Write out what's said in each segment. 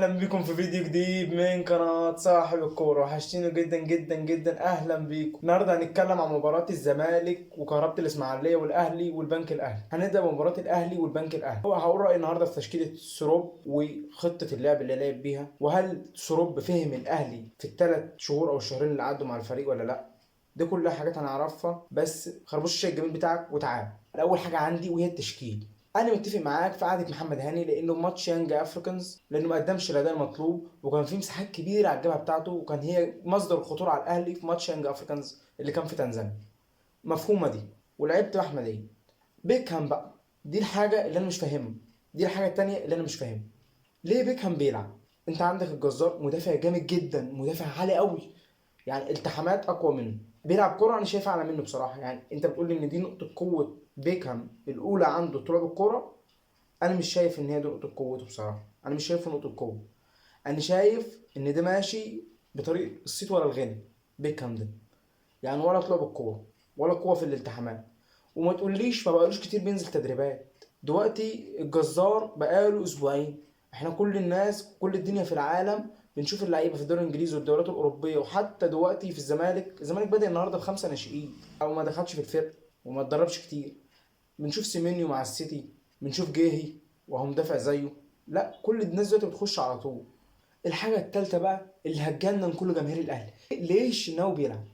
اهلا بكم في فيديو جديد من قناة صاحب الكورة. وحشتيني جدا جدا جدا. اهلا بيكم. النهارده هنتكلم عن مباراة الزمالك وكهربة الاسماعيلية والاهلي والبنك الاهلي. هنبدأ بمباراة الاهلي والبنك الاهلي. هو هقول رأيي النهارده في تشكيلة سروب وخطة اللعب اللي لعب بيها، وهل سروب فهم الاهلي في الثلاث شهور او الشهرين اللي عدوا مع الفريق ولا لا. دي كلها حاجات هنعرفها، بس خربوش الشاي الجميل بتاعك وتعال. اول حاجة عندي وهي التشكيل. انا متفق معاك في قعدة محمد هاني، لانه ماتش يانج افريكانز لانه ما قدمش الاداء المطلوب، وكان في مساحات كبيرة على الجبهة بتاعته، وكان هي مصدر الخطورة على الاهلي في ماتش يانج افريكانز اللي كان في تنزانيا. مفهومه دي. ولعبت احمد عيد. بيكهام بقى دي الحاجة اللي انا مش فاهمها، دي الحاجة التانية اللي انا مش فاهمها. ليه بيكهام بيلعب؟ انت عندك الجزار مدافع جامد جدا، مدافع عالي قوي، يعني التحامات اقوى منه، بيلعب كرة انا شايفها اعلى منه بصراحة. يعني انت بتقول لي ان دي نقطة قوة بيكهام الاولى عنده طلوع بالكرة، انا مش شايف ان هي دي نقطة قوته بصراحة. انا مش شايفه نقطة قوة. انا شايف ان ده ماشي بطريق الصيت ولا الغنى بيكهام ده، يعني ولا طلوع بالكورة ولا قوة في الالتحامات. وما تقوليش ما بقالوش كتير بينزل تدريبات. دلوقتي الجزار بقاله اسبوعين. احنا كل الناس كل الدنيا في العالم بنشوف اللعيبة في الدوري الانجليزي والدوريات الاوروبية، وحتى دلوقتي في الزمالك. الزمالك بادئ النهارده ب5 ناشئين او ما دخلش في الفرقة وما اتدربش كتير. بنشوف سيمينيو مع السيتي، بنشوف جيهي وهو مدافع زيه. لا، كل الناس دلوقتي بتخش على طول. الحاجة الثالثة بقى اللي هتجنن كل جماهير الاهلي، ليه الشناوي بيلعب؟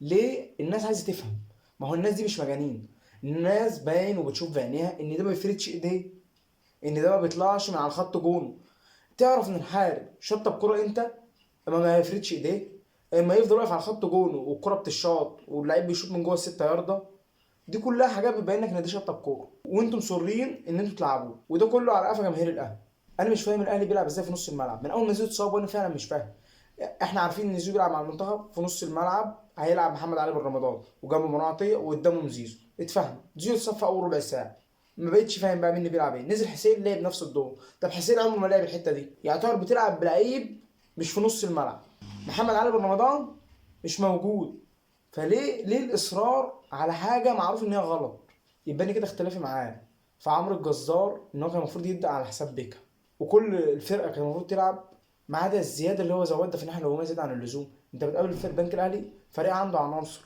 ليه الناس عايزه تفهم؟ ما هو الناس دي مش مجانين، الناس باين وبتشوف بعينيها ان ده ما بيفردش ايديه، ان ده ما بيطلعش من على خط جونة. تعرف ان الحارس شطب كرة امتى؟ اما ما يفردش ايديه، اما يفضل واقف على خط جونة والكرة بتشاط واللعيب بيشوط من جوه الستة ياردة. دي كلها حاجات بتبين لك ان ده شطب كورة، وانتم مصرين ان انتوا تلعبوه، وده كله على قفا جماهير الاهلي. انا مش فاهم الاهلي بيلعب ازاي في نص الملعب من اول ما زيزو اتصاب، وانا فعلا مش فاهم. احنا عارفين ان زيزو بيلعب مع المنتخب في نص الملعب، هيلعب محمد علي بن رمضان وجنبه مروان عطية وقدامه زيزو. اتفهم، زيزو اتصاب في اول ربع ساعة، ما بقتش فاهم بقى مين اللي بيلعب ايه. نزل حسين لعب نفس الدور. طب حسين عمره ما لعب الحتة دي، يعتبر بتلعب بلعيب مش في نص الملعب. محمد علي بن رمضان مش موجود، فليه ليه الاصرار على حاجة معروف ان هي غلط؟ يبقى انا كده اختلافي معاه فعمرو الجزار ان هو كان المفروض يبدا على حساب بيكهام، وكل الفرقة كان المفروض تلعب ما عدا الزيادة اللي هو زودها في الناحية الهجومية زيادة عن اللزوم. انت بتقابل فريق البنك الاهلي، فريق عنده عناصر،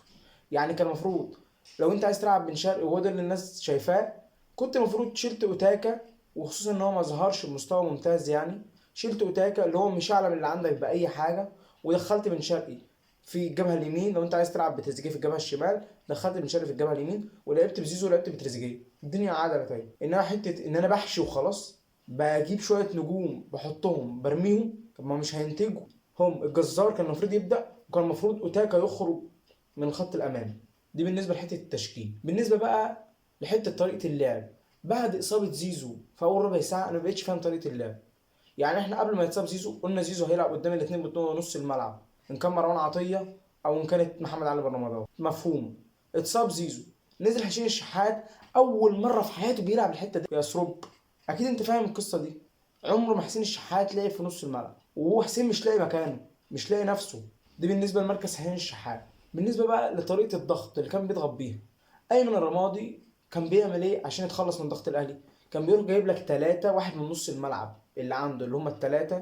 يعني كان المفروض لو انت عايز تلعب بن شرقي وهو ده اللي الناس شايفاه، كنت المفروض شلت اوتاكا، وخصوصا ان هو ما ظهرش بمستوى ممتاز. يعني شلت اوتاكا اللي هو مش اعلى من اللي عندك باي حاجة، ودخلت بن شرقي في الجبهة اليمين. لو انت عايز تلعب بتريزيجيه في الجبهة الشمال، دخلت بن شرقي في الجبهة اليمين ولعبت بزيزو ولعبت بتريزيجيه، الدنيا عدلت اهي. انما حتة ان انا بحشي وخلاص، بجيب شوية نجوم بحطهم برميهم، طب ما مش هينتجوا. هم الجزار كان المفروض يبدا، وكان المفروض اوتاكا يخرج من الخط الامامي. دي بالنسبة لحته التشكيل. بالنسبة بقى لحته طريقه اللعب بعد اصابه زيزو في اول ربع ساعة، انا ما بقتش فاهم طريقه اللعب. يعني احنا قبل ما يتصاب زيزو قلنا زيزو هيلعب قدام الاثنين بتوع نص الملعب، ان كان مروان عطية او ان كانت محمد علي بن رمضان، مفهوم. اتصاب زيزو، نزل حسين الشحات، اول مرة في حياته بيلعب الحتة دي يا سروب، اكيد انت فاهم القصة دي. عمره ما حسين الشحات لعب في نص الملعب، وهو حسين مش لاقي مكانه، مش لاقي نفسه. دي بالنسبة لمركز حسين الشحات. بالنسبة بقى لطريقه الضغط اللي كان بيضغط بيها ايمن الرمادي، كان بيعمل ايه عشان يتخلص من ضغط الاهلي؟ كان بيروح جايب لك 3 واحد من نص الملعب اللي عنده، اللي هم ال3،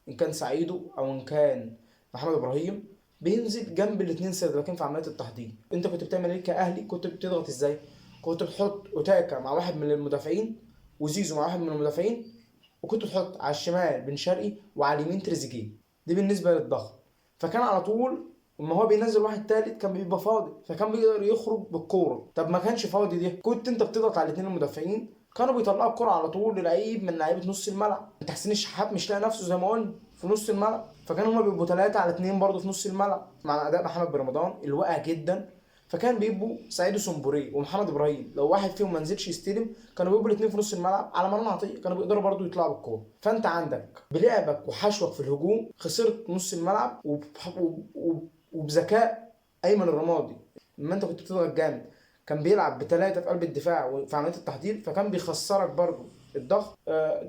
ان كان سعيدو او ان كان محمد ابراهيم، بينزل جنب الاثنين سيرد في عملية التحضير. انت كنت بتعمل ايه كاهلي؟ كنت بتضغط ازاي؟ كنت بتحط اوتاكا مع واحد من المدافعين، وزيزو مع واحد من المدافعين، وكنت تحط على الشمال بن شرقي وعلى اليمين تريزيجيه. دي بالنسبة للضغط. فكان على طول اما هو بينزل واحد تالت كان بيبقى فاضي، فكان بيقدر يخرج بالكورة. طب ما كانش فاضي دي، كنت انت بتضغط على الاثنين المدافعين، كانوا بيطلعوا الكورة على طول للعيب من لعيبة نص الملعب. انت حسين الشحات مش لاقي نفسه زي ما قلنا في نص الملعب، فكانوا هما بيبقوا 3 على 2 برضه في نص الملعب. مع اداء محمد بن رمضان الواقع جدا، فكان بيبقوا سعيد سمبوري ومحمد ابراهيم لو واحد فيهم ما نزلش يستلم كانوا بيبقوا الاثنين في نص الملعب على مروان عطية، كانوا بيقدروا برضه يطلعوا بالكورة. فانت عندك بلعبك وحشوك في الهجوم خسرت نص الملعب، وبذكاء ايمن الرمادي لما انت كنت بتضغط جامد كان بيلعب ب3 في قلب الدفاع وفي عملية التحضير، فكان بيخسرك برضه الضغط.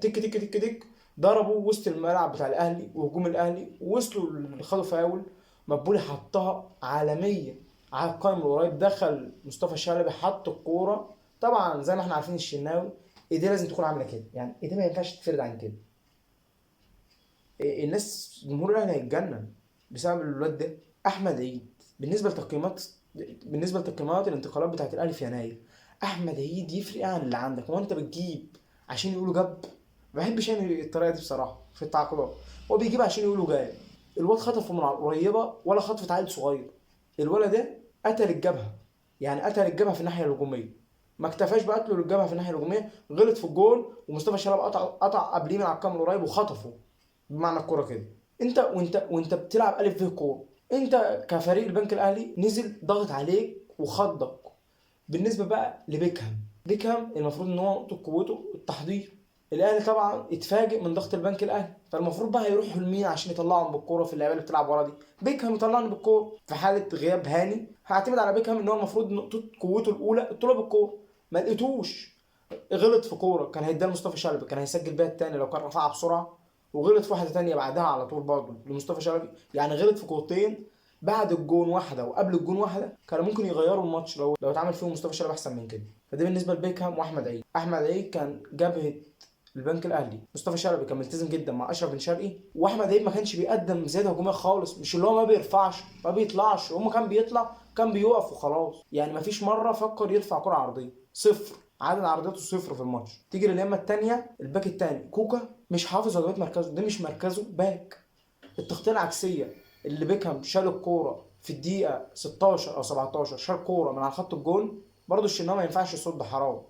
تك تك تك تك ضربوا وسط الملعب بتاع الاهلي وهجوم الاهلي، ووصلوا خدوا فاول، مدبولي حطها عالمية على القائم القريب، دخل مصطفى شلبي حط الكورة. طبعا زي ما احنا عارفين الشناوي ايديه لازم تكون عامله كده، يعني ايديه ما ينفعش تفرد عن كده. الناس جمهور الاهلي هيتجنن بسبب الولاد ده. احمد عيد بالنسبة لتقييمات الانتقالات بتاعت الاهلي في يناير، احمد عيد يفرق عن اللي عندك. هو انت بتجيب عشان يقولوا جاب؟ ما بحبش انا الطريقة دي بصراحة في التعاقدات. هو بيجيب عشان يقولوا جاب. الواد خطفه من على القريبة ولا خطفه عيل صغير. الولد ده قتل الجبهة، يعني قتل الجبهة في الناحية الهجومية. ما اكتفاش بقتله للجبهه في الناحية الهجومية، غلط في الجول ومصطفى شلبي قطع قبليه من على الكام القريب وخطفه بمعنى الكورة كده. انت وانت بتلعب الف في كورة، انت كفريق البنك الاهلي نزل ضغط عليك وخضك. بالنسبة بقى لبيكهام، بيكهام المفروض ان هو نقطة قوته التحضير. الاهلي طبعا اتفاجئ من ضغط البنك الاهلي، فالمفروض بقى هيروحوا لمين عشان يطلعهم بالكورة في اللعيبة اللي بتلعب ورا دي؟ بيكهام يطلعني بالكورة. في حاله غياب هاني هعتمد على بيكهام ان هو المفروض نقطة قوته الاولى الطلوع بالكورة، ما لقيتوش. غلط في كورة كان هيديها لمصطفى شلبي، كان هيسجل بيها الثاني لو كان رفعها بسرعة، وغلط في واحدة ثانية بعدها على طول برضه لمصطفى شلبي. يعني غلط في كورتين بعد الجون واحدة وقبل الجون واحدة، كانوا ممكن يغيروا الماتش لو اتعمل فيهم مصطفى شلبي احسن من كده. فده بالنسبة لبيكهام واحمد عيد. احمد عيد كان جبهة البنك الاهلي، مصطفى شلبي كان ملتزم جدا مع اشرف بن شرقي، واحمد عيد ما كانش بيقدم زيادة هجومية خالص. مش اللي هو ما بيرفعش ما بيطلعش، هو كان بيطلع كان بيقف وخلاص. يعني ما فيش مرة فكر يرفع كره عرضية، صفر، عدد عرضياته صفر في الماتش. تيجي لليمه الثانية الباك الثاني كوكا مش حافظ واجبات مركزه، ده مش مركزه باك. التغطية العكسيه اللي بيكهام شال الكورة في الدقيقة 16 او 17، شال كورة من على خط الجون برضه الشناوي ما ينفعش يصد، حرام.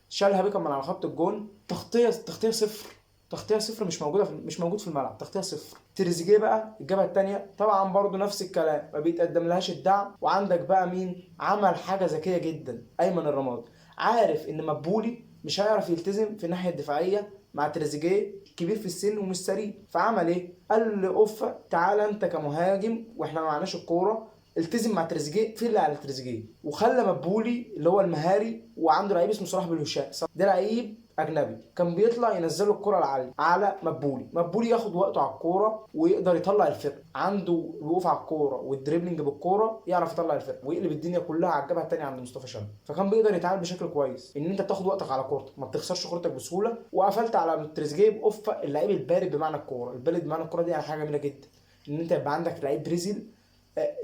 شالها بيكهام من على خط الجون. تغطيه صفر، تغطيه صفر مش موجودة مش موجود في الملعب، تغطيه صفر. تريزيجيه بقى الجبهة الثانية طبعا برضه نفس الكلام، ما بيتقدم لهاش الدعم. وعندك بقى مين عمل حاجة ذكية جدا؟ ايمن الرمادي. عارف ان مبولي مش هيعرف يلتزم في الناحية الدفاعية مع تريزيجيه، كبير في السن ومش سريع، فعمل ايه؟ قال لاوفا تعالى انت كمهاجم واحنا ما معناش الكورة، التزم مع تريزيجيه، في اللي على تريزيجيه. وخلى مبولي اللي هو المهاري وعنده لعيب اسمه صلاح بالهشام، ده لعيب اجنبي، كان بيطلع ينزله الكره العالية على مبولي، مبولي ياخد وقته على الكورة ويقدر يطلع الفرق، عنده الوقوف على الكورة وال dribbling بالكورة يعرف يطلع الفرق ويقلب الدنيا كلها على الجبهة الثانية عند مصطفى شلبي. فكان بيقدر يتعامل بشكل كويس، ان انت بتاخد وقتك على كورتك، ما بتخسرش كورتك بسهولة. وقفلت على تريزيجيه بقفه اللعيب البارد بمعنى الكورة، البارد بمعنى الكورة دي يعني حاجة جميلة جدا، ان انت يبقى عندك لعيب بريزيل،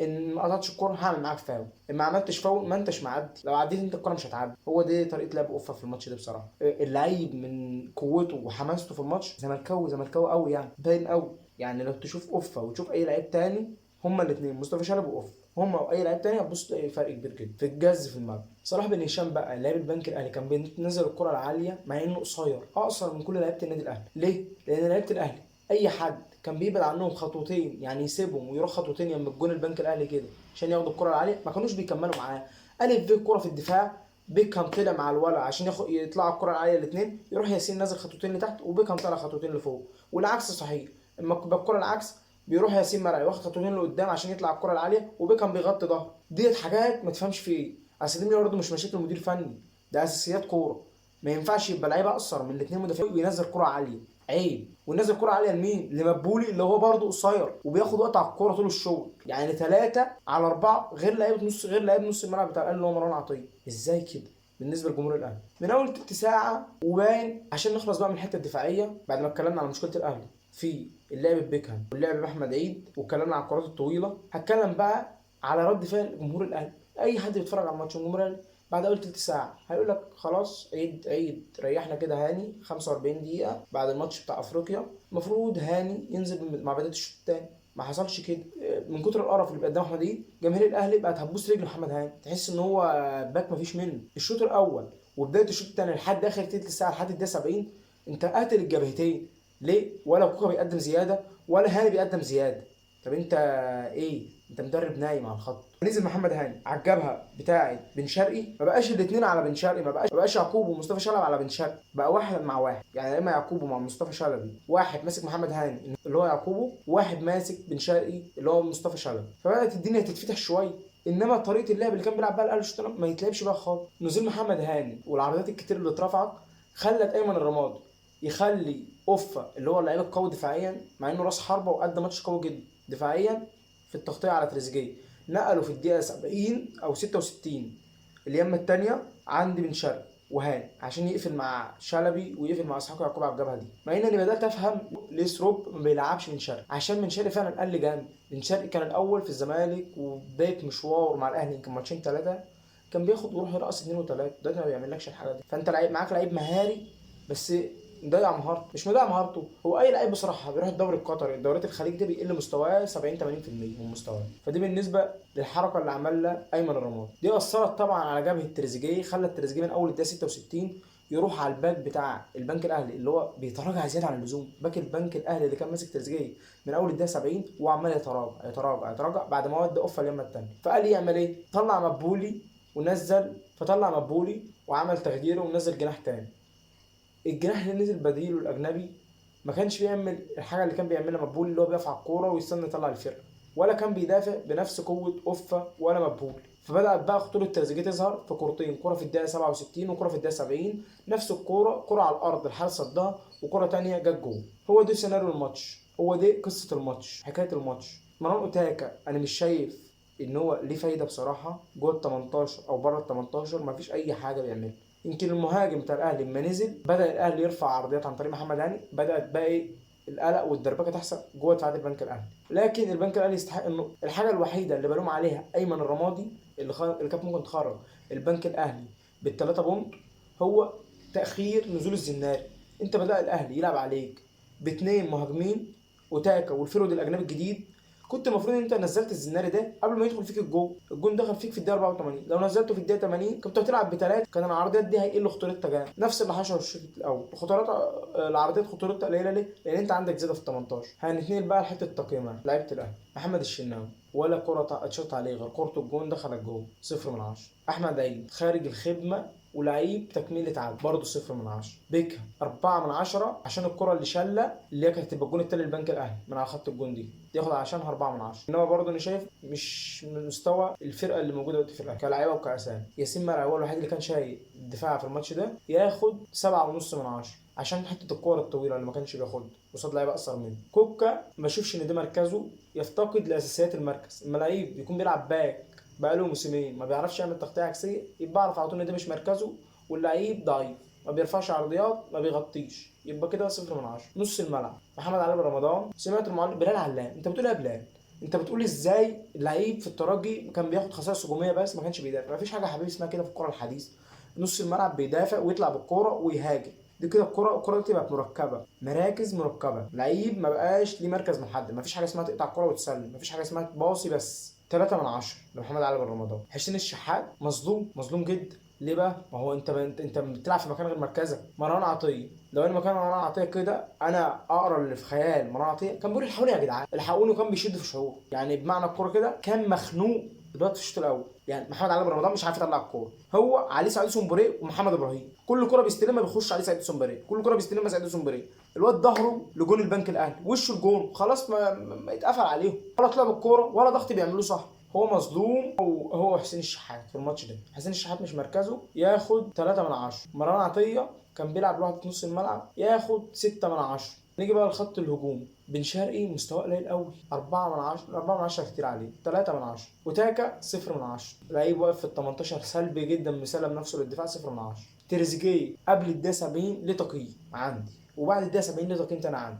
ان ما قطعتش الكورة هعمل معاك فاول، ان ما عملتش فاول ما انتش معدي، لو عديت انت الكورة مش هتعدي. هو دي طريقه لعب اوفا في الماتش ده بصراحة. اللعيب من قوته وحماسته في الماتش زملكاوي، زملكاوي قوي يعني، باين قوي. يعني لو تشوف اوفا وتشوف اي لعيب تاني، هما الاثنين مصطفى شلبي واوفا، هما واي لعيب تاني هتبص تلاقي فرق كبير جدا في الجز في الملعب. صلاح بن هشام بقى لعيب البنك الاهلي كان بينزل الكره العالية مع انه قصير، اقصر من كل لعيبة النادي الاهلي. ليه؟ لان لعيبة الاهلي اي حد كان بيبعد عنهم خطوتين، يعني يسيبهم ويروح خطوتين يم الجون البنك الاهلي كده عشان ياخدوا الكره العالية، ما كانوش بيكملوا معاه. الف في الكره في الدفاع، بيكهام طلع مع الولع عشان يطلعوا الكره العالية الاثنين، يروح ياسين نازل خطوتين لتحت وبيكهام طلع خطوتين لفوق، والعكس صحيح. اما الكره العكس بيروح ياسين مرعي واخد خطوتين لقدام عشان يطلع الكره العالية وبيكهام بيغطي ظهره. ديت حاجات ما تفهمش في ايه. اصل دي برضه مش مشاكل مدير فني، ده اساسيات كورة. ما ينفعش يبقى لعيب اقصر من الاثنين مدافعين وينزل كره عالية، عيب. ونزل كرة عالية لمين؟ لمبولي اللي هو برضه قصير وبياخد وقت على الكورة طول الشوط، يعني 3 على 4 غير لعيبة نص، غير لعيب نص الملعب بتاع الاهلي اللي هو مروان عطية. ازاي كده؟ بالنسبة لجمهور الاهلي من اول تلت ساعة وباين. عشان نخلص بقى من الحتة الدفاعية بعد ما اتكلمنا على مشكلة الاهلي في اللعب ببيكهام واللعب باحمد عيد واتكلمنا على الكرات الطويلة، هتكلم بقى على رد فعل جمهور الاهلي. اي حد بيتفرج على الماتش جمهور الاهلي بعد اول تلت ساعة هيقول لك خلاص عيد عيد، ريحنا كده هاني 45 دقيقة بعد الماتش بتاع افريقيا، المفروض هاني ينزل مع بداية الشوط الثاني. ما حصلش كده، من كتر القرف اللي بيقدمه احمد عيد جماهير الاهلي بقت هتبوس رجل محمد هاني، تحس ان هو باك مفيش منه. الشوط الاول وبداية الشوط الثاني لحد اخر تلت ساعة لحد الدقيقة 70 انت قاتل الجبهتين. ليه؟ ولا كوكا بيقدم زيادة ولا هاني بيقدم زيادة. طب انت ايه؟ انت مدرب نايم على الخط. نزل محمد هاني على الجبهة بتاعه بن شرقي، ما بقاش الاثنين على بن شرقي، ما بقاش يعقوب ومصطفى شلبي على بن شرقي، بقى واحد مع واحد. يعني اما يعقوب مع مصطفى شلبي، واحد ماسك محمد هاني اللي هو يعقوبه، واحد ماسك بن شرقي اللي هو مصطفى شلبي، فبدات الدنيا تتفتح شوية. انما طريقه اللعب اللي كان بيلعب بقى الاهلي ما يتلعبش بقى خالص. نزول محمد هاني والعرضيات الكتير اللي اترفعت خلت ايمن الرمادي يخلي اوفا اللي هو اللعيب القوي دفاعيا، مع انه راس حربه وقدم ماتش قوي جدا دفاعيا في التغطية على تريزيجيه، نقله في الدقيقة 70 او 66 اليمه الثانية عند بن شرقي، وهاني عشان يقفل مع شلبي ويقفل مع اسحاق يعقوب على الجبهة دي. مع ان انا بدات افهم ليه سروب ما بيلعبش بن شرقي، عشان بن شرقي فعلا قل جامد. بن شرقي كان الاول في الزمالك وبداية مشواره مع الاهلي يمكن ماتشين 3 كان بياخد ويروح يرقص 2 و3، دلوقتي ما بيعملكش الحاجة دي. فانت لعيب معاك لعيب مهاري بس مضيع مهارته، مش مضيع مهارته، هو اي لعيب بصراحة بيروح الدوري القطري الدوريات الخليج ده بيقل مستواه 70 80% من مستواه. فدي بالنسبة للحركة اللي عملها ايمن الرمادي دي، اثرت طبعا على جبهة تريزيجيه، خلت تريزيجيه من اول الدقيقة 66 يروح على ال back بتاع البنك الاهلي اللي هو بيتراجع زيادة عن اللزوم. back البنك الاهلي اللي كان ماسك تريزيجيه من اول الدقيقة 70 وعمال يتراجع يتراجع يتراجع بعد ما ودى اوفا اليمه الثانية. فقال يعمل ايه؟ طلع مبولي ونزل، فطلع مبولي وعمل تغييره ونزل جناح تاني. الجناح اللي نزل بديله الاجنبي ما كانش بيعمل الحاجة اللي كان بيعملها مبولي، اللي هو بيقف على الكورة ويستنى يطلع الفرقة، ولا كان بيدافع بنفس قوة اوفا ولا مبولي. فبدات بقى خطورة تريزيجيه تظهر في كورتين، كورة في الدقيقة 67 وكوره في الدقيقة 70، نفس الكورة، كورة على الارض الحارس صدها وكوره تانية جت جول. هو ده سيناريو الماتش، هو دي قصة الماتش، حكاية الماتش. مروان اوتاكا انا مش شايف ان هو ليه فايده بصراحة جوه ال 18 او بره ال 18، مفيش اي حاجة بيعملها. يمكن المهاجم بتاع الاهلي لما نزل بدا الاهلي يرفع عرضيات عن طريق محمد هاني، بدات بقى ايه القلق والدربكه تحصل جوه دفاعات البنك الاهلي. لكن البنك الاهلي يستحق النقطة. الحاجة الوحيدة اللي بلوم عليها ايمن الرمادي اللي كانت ممكن تخرج البنك الاهلي بال3 point هو تاخير نزول الزناري. انت بدا الاهلي يلعب عليك ب2 مهاجمين اوتاكا وال forward الاجنبي الجديد، كنت المفروض ان انت نزلت الزناري ده قبل ما يدخل فيك الجول. الجون دخل فيك في الدقيقة 84، لو نزلته في الدقيقة 80 كنت هتلعب ب3، كان العرضيات دي هيقل خطورتها جامد. نفس اللي حصل في الشوط الاول، خطورات العرضيات خطورتها قليله ليه؟ لان انت عندك زيادة في ال 18. هنتنقل بقى لحته التقييمات. لعيبة الاهلي، محمد الشناوي ولا كره اتشط عليه غير كره الجون دخلت جول، 0 من 10. احمد عيد خارج الخدمة ولعيب تكميلة عدل برضه 0 من 10. بيكهام 4 من 10 عشان الكرة اللي شالة اللي هي كانت تبقى الجون التاني للبنك الاهلي من على خط الجون دي، ياخد عشانها 4 من 10. انما برضه انا شايف مش من مستوى الفرقة اللي موجودة دلوقتي في الاهلي كلاعيبه وكاسامي. ياسين مرعي هو الوحيد اللي كان شايل الدفاع في الماتش ده، ياخد 7.5 من 10 عشان حتة الكور الطويلة اللي ما كانش بياخدها قصاد لعيبة اقصر منه. كوكا ما اشوفش ان ده مركزه، يفتقد لاساسيات المركز. اما لعيب بيكون بيلعب back بقاله موسمين ما بيعرفش يعمل تغطيه عكسية، يبقى اعرف على طول ان ده مش مركزه، واللعيب ضعيف ما بيرفعش عرضيات ما بيغطيش، يبقى كده 0 من 10. نص الملعب محمد علي بن رمضان، سمعت المعلم بلال علام، انت بتقول ايه يا بلال؟ انت بتقول ازاي اللعيب في الترجي كان بياخد خصائص هجومية بس ما كانش بيدافع؟ ما فيش حاجة يا حبيبي اسمها كده في الكره الحديثة. نص الملعب بيدافع ويطلع بالكورة ويهاجم، دي كده الكره دي بقت مركبة، مراكز مركبة، لعيب ما بقاش ليه مركز محدد، ما فيش حاجة اسمها تقطع الكورة وتسلم، ما فيش حاجة اسمها تباصي بس. 3 من 10 لمحمد علي بن رمضان. حسين الشحات مظلوم، مظلوم جدا. ليه بقى؟ ما هو انت بتلعب في مكان غير مركزك. مروان عطية، لو انا مكان مروان عطية كده انا اقرا اللي في خيال مروان عطية كان بيقول الحقوني يا جدعان، الحقوني، وكان بيشد في شعوره، يعني بمعنى الكورة كده كان مخنوق دلوقتي في الشوط الاول. يعني محمد علي بن رمضان مش عارف يطلع الكورة، هو عليه سعيد سومبوري ومحمد ابراهيم، كل كورة بيستلمها بيخش عليه سعيد سومبوري، كل كورة بيستلمها سعيد سومبوري، الواد ظهره لجون البنك الاهلي، وشه الجون خلاص ما اتقفل عليهم، ولا طلع بالكورة ولا ضغط بيعملوه صح. هو مظلوم هو حسين الشحات في الماتش ده. حسين الشحات مش مركزه، ياخد 3 من 10. مروان عطية كان بيلعب لوحده في نص الملعب، ياخد 6 من 10. نيجي بقى لخط الهجوم، بن شرقي مستواه قليل قوي، 4 من 10، 4 من 10 كتير عليه، 3 من 10. وتاكا 0 من 10، لعيب واقف في ال 18 سلبي جدا، مسلم نفسه للدفاع، 0 من 10. تريزيجيه قبل الدقيقة 70 ليه تقييم عندي، وبعد الدقيقة 70 ليه تقييم تاني عندي.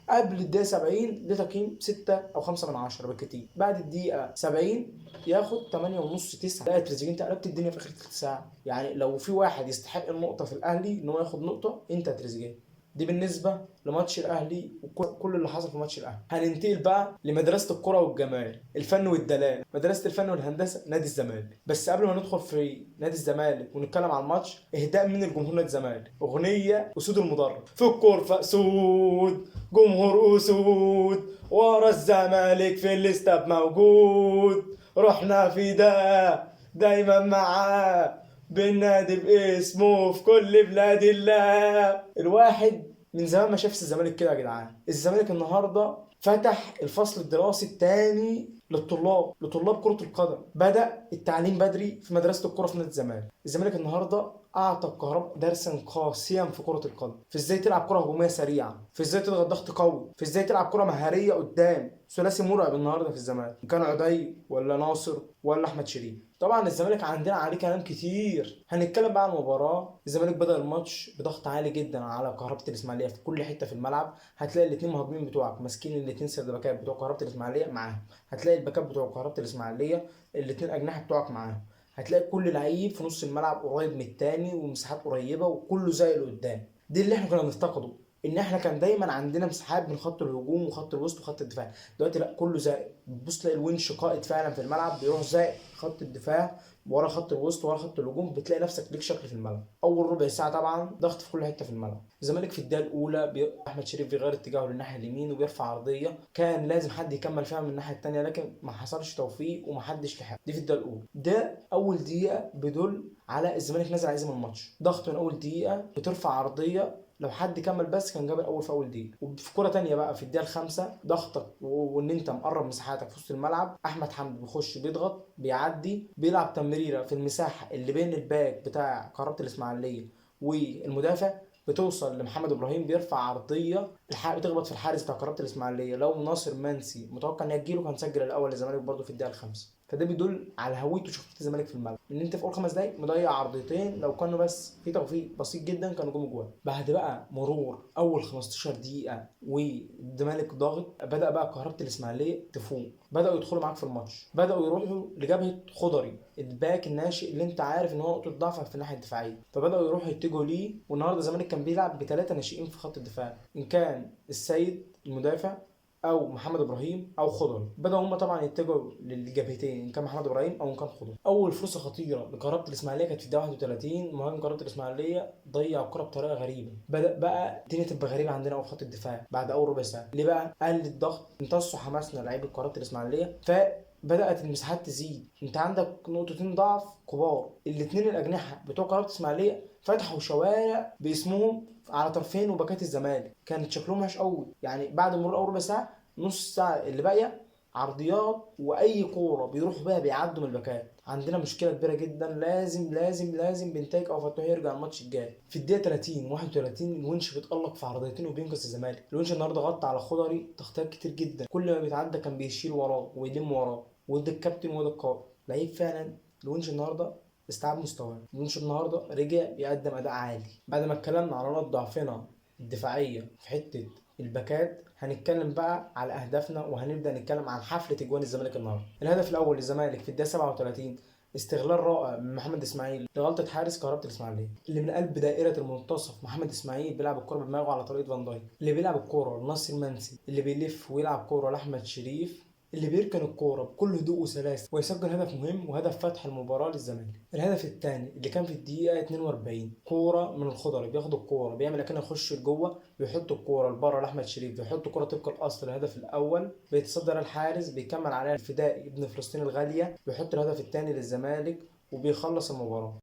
قبل الدقيقة 70 ليه تقييم 6 أو 5 من 10 بالكتير، بعد الدقيقة 70 ياخد 8.5 9. لا تريزيجيه انت قلبت الدنيا في آخر تلت ساعة. يعني لو في واحد يستحق النقطة في الأهلي إن هو ياخد نقطة، أنت تريزيجيه. دي بالنسبة لماتش الأهلي وكل اللي حصل في ماتش الأهلي. هننتقل بقى لمدرسة الكرة والجمال، الفن والدلال، مدرسة الفن والهندسة، نادي الزمالك. بس قبل ما ندخل في نادي الزمالك ونتكلم على الماتش، إهداء من الجمهور نادي الزمالك، أغنية أسود المدرج، في الكورة أسود، جمهور أسود، ورا الزمالك في الاستاد موجود، رحنا في ده دايما معاه، بالنادي باسمه في كل بلاد الله. الواحد من زمان ما شافش الزمالك كده يا جدعان. الزمالك النهارده فتح الفصل الدراسي الثاني للطلاب، لطلاب كرة القدم. بدأ التعليم بدري في مدرسة الكرة في نادي الزمالك. الزمالك النهارده اعطى الكهرباء درسا قاسيا في كره القدم، في ازاي تلعب كره هجومية سريعة، في ازاي تضغط ضغط قوي، في ازاي تلعب كره مهاريه قدام. ثلاثي مرعب النهارده في الزمالك، ان كان عدي ولا ناصر ولا احمد شريف. طبعا الزمالك عندنا عليه كلام كتير، هنتكلم بقى عن المباراة. الزمالك بدا الماتش بضغط عالي جدا على كهربة الاسماعيلية في كل حتة في الملعب. هتلاقي الاثنين مهاجمين بتوعك ماسكين الاثنين third باكات بتوع كهربة الاسماعيلية معاهم، هتلاقي الباكات بتوع كهربة الاسماعيلية الاثنين اجنحة بتوعك معاهم، هتلاقي كل لعيب في نص الملعب قريب من التاني ومساحات قريبه وكله زي اللي قدام. دي اللي احنا كنا بنفتقده، ان احنا كان دايما عندنا مساحات من خط الهجوم وخط الوسط وخط الدفاع. دلوقتي لا، كله زي بتبص تلاقي الونش قائد فعلا في الملعب، بيروح زي خط الدفاع ورا خط الوسط ورا خط الهجوم، بتلاقي نفسك ليك شكل في الملعب. اول ربع ساعة طبعا ضغط في كل حتة في الملعب. الزمالك في الدقيقة الاولى احمد شريف بيغير اتجاهه للناحيه اليمين وبيرفع عرضية، كان لازم حد يكمل فيها من الناحية الثانية، لكن ما حصلش توفيق ومحدش لحق. دي في الدقيقة الاولى. ده اول دقيقة بدل على الزمالك نازل عايز من الماتش، ضغط من اول دقيقة، بترفع عرضية لو حد كمل بس كان جاب الاول في اول دقيقة. وفي كره تانية بقى في الدقيقة الخامسة ضغطك وان انت مقرب مساحاتك في وسط الملعب، احمد حمدي بيخش بيضغط بيعدي بيلعب تمريره في المساحة اللي بين الباك بتاع كهربة الاسماعيلية والمدافع، بتوصل لمحمد ابراهيم بيرفع عرضية بتخبط في الحارس بتاع كهربة الاسماعيلية. لو ناصر منسي متوقع ان هي تجيله كان سجل الاول للزمالك برده في الدقيقة الخامسة. فده بيدل على هويته وشخصية الزمالك في الملعب، ان انت في اول 5 دقايق مضيع عرضيتين لو كانوا بس في توفيق بسيط جدا كانوا جم جوان. بعد بقى مرور اول 15 دقيقة والزمالك ضاغط، بدا بقى كهربة الاسماعيلية تفوق، بداوا يدخلوا معاك في الماتش، بداوا يروحوا لجبهه خضري الباك الناشئ اللي انت عارف ان هو نقطة ضعفك في الناحية الدفاعية، فبداوا يروحوا يتجهوا ليه. والنهارده الزمالك كان بيلعب بثلاثة ناشئين في خط الدفاع، ان كان السيد المدافع او محمد ابراهيم او خضري. بداوا هم طبعا يتجهوا للجبهتين، ان كان محمد ابراهيم او ان كان خضري. اول فرصة خطيرة لكهربة الاسماعيلية كانت في الدقيقة 31، مهاجم كهربة الاسماعيلية ضيع الكره بطريقة غريبة. بدا بقى الدنيا تبقى غريبة عندنا قوي في خط الدفاع بعد اول ربع ساعة. ليه بقى؟ قل الضغط، امتصوا حماسنا لعيبة كهربة الاسماعيلية، فبدات المساحات تزيد. انت عندك نقطتين ضعف كبار، الاثنين الاجنحة بتوع كهربة الاسماعيلية فتحوا شوارع باسمهم على طرفين وباكات الزمالك، كانت شكلهم وحش قوي. يعني بعد مرور اول ربع ساعة، نص ساعة اللي باقية عرضيات واي كورة بيروحوا بيها بيعدوا من الباكات. عندنا مشكلة كبيرة جدا، لازم لازم لازم بنتايج او فتوح يرجع الماتش الجاي. في الدقيقة 30 31 الونش بيتالق في عرضيتين وبينقذ الزمالك. الونش النهارده غطى على خضري تغطيات كتير جدا، كل ما بيتعدى كان بيشيل وراه ويلم وراه، وده الكابتن وده القائد. لعيب فعلا الونش النهارده استيعاب مستواه. الونش النهارده رجع بيقدم اداء عالي. بعد ما اتكلمنا على نقط ضعفنا الدفاعية في حتة الباكات، هنتكلم بقى على اهدافنا وهنبدا نتكلم عن حفلة اجوان الزمالك النهارده. الهدف الاول للزمالك في الدقيقة 37، استغلال رائع من محمد اسماعيل لغلطه حارس كهربة الاسماعيلية اللي من قلب دائرة المنتصف. محمد اسماعيل بيلعب الكره بدماغه على طريقه فان دايك، اللي بيلعب الكره لناصر منسي، اللي بيلف ويلعب كره لاحمد شريف، اللي بيركن الكورة بكل هدوء وسلاسه ويسجل هدف مهم وهدف فتح المباراة للزمالك. الهدف الثاني اللي كان في الدقيقة 42، كورة من الخضري، بياخد الكورة بيعمل اكنه يخش لجوه، بيحط الكورة لبره لاحمد شريف، بيحط الكورة طبق الاصل الهدف الاول، بيتصدر الحارس، بيكمل عليها الفدائي ابن فلسطين الغالية، بيحط الهدف الثاني للزمالك وبيخلص المباراة.